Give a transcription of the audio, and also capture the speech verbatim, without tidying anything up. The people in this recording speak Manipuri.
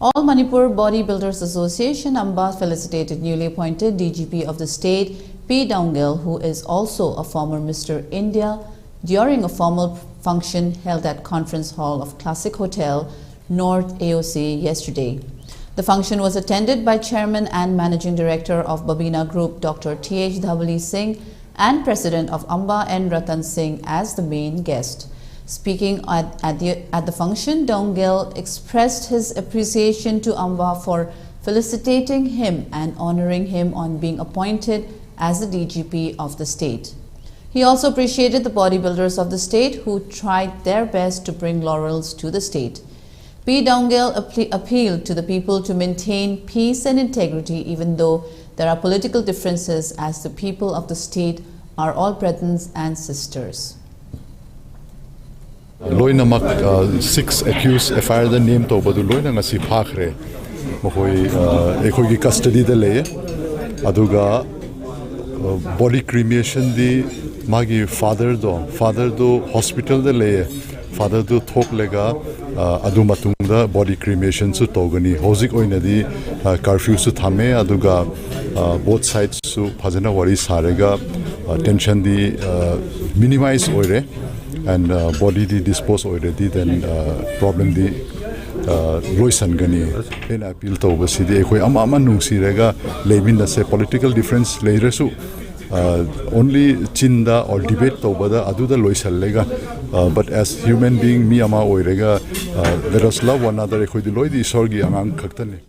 All Manipur Bodybuilders Association, AMBA, felicitated newly appointed D G P of the state, P Doungel, who is also a former Mister India, during a formal function held at Conference Hall of Classic Hotel, North A O C yesterday. The function was attended by Chairman and Managing Director of Babina Group, Doctor T H Dhabali Singh, and President of AMBA N Ratan Singh as the main guest. Speaking at, at, the, at the function, Doungel expressed his appreciation to AMBA for felicitating him and honoring him on being appointed as the D G P of the state. He also appreciated the bodybuilders of the state who tried their best to bring laurels to the state. P Doungel appe- appealed to the people to maintain peace and integrity even though there are political differences, as the people of the state are all brethren and sisters. ꯂꯣꯏꯅꯃꯛ ꯁꯤꯛꯁ ꯑꯦꯀ꯭ꯌꯨꯁ ꯑꯦꯐ ꯑꯥꯏ ꯑꯥꯔꯗ ꯅꯦꯝ ꯇꯧꯕꯗꯨ ꯂꯣꯏꯅ ꯉꯁꯤ ꯐꯥꯈ꯭ꯔꯦ꯫ ꯃꯈꯣꯏ ꯑ, ꯑꯩꯈꯣꯏꯒꯤ ꯀꯁꯇꯗꯤꯗ ꯂꯩꯌꯦ꯫ ꯑꯗꯨꯒ ꯕꯣꯗꯤ ꯀ꯭ꯔꯤꯃꯦꯁꯟꯗꯤ ꯃꯥꯒꯤ ꯐꯥꯗꯔꯗꯣ ꯐꯥꯗꯔꯗꯣ ꯍꯣꯁꯄꯤꯇꯥꯜꯗ ꯂꯩꯌꯦ꯫ ꯐꯥꯗꯔꯗꯨ ꯊꯣꯛꯂꯒ ꯑ, ꯑꯗꯨ ꯃꯇꯨꯡꯗ ꯕꯣꯗꯤ ꯀ꯭ꯔꯤꯃꯦꯁꯟꯁꯨ ꯇꯧꯒꯅꯤ꯫ ꯍꯧꯖꯤꯛ ꯑꯣꯏꯅꯗꯤ ꯀꯔꯐ꯭ꯌꯨꯁꯨ ꯊꯝꯃꯦ꯫ ꯑꯗꯨꯒ ꯕꯣꯠ ꯁꯥꯏꯠꯁꯨ ꯐꯖꯅ ꯋꯥꯔꯤ ꯁꯥꯔꯒ ꯇꯦꯟꯁꯟꯗꯤ ꯃꯤꯅꯤꯃꯥꯏꯁ ꯑꯣꯏꯔꯦ꯫ ꯑꯦꯟ ꯕꯣꯗꯤꯗꯤ ꯗꯤꯁꯄꯣꯖ ꯑꯣꯏꯔꯗꯤ ꯗꯦꯟ ꯄ꯭ꯔꯣꯕ꯭ꯂꯦꯝꯗꯤ ꯂꯣꯏꯁꯟꯒꯅꯤ꯫ ꯑꯩꯅ ꯑꯄꯤꯜ ꯇꯧꯕꯁꯤꯗꯤ ꯑꯩꯈꯣꯏ ꯑꯃ ꯑꯃ ꯅꯨꯡꯁꯤꯔꯒ ꯂꯩꯃꯤꯟꯅꯁꯦ꯫ ꯄꯣꯂꯤꯇꯤꯀꯦꯜ ꯗꯤꯐ꯭ꯔꯦꯟꯁ ꯂꯩꯔꯁꯨ ꯑꯣꯟꯂꯤ ꯆꯤꯟꯗ ꯑꯣꯔ ꯗꯤꯕꯦꯠ ꯇꯧꯕꯗ ꯑꯗꯨꯗ ꯂꯣꯏꯁꯜꯂꯒ but as human being ꯃꯤ ꯑꯃ ꯑꯣꯏꯔꯒ let us love one another꯫ ꯑꯩꯈꯣꯏꯗꯤ ꯂꯣꯏꯗꯤ ꯏꯁꯣꯔꯒꯤ ꯑꯉꯥꯡ ꯈꯛꯇꯅꯤ꯫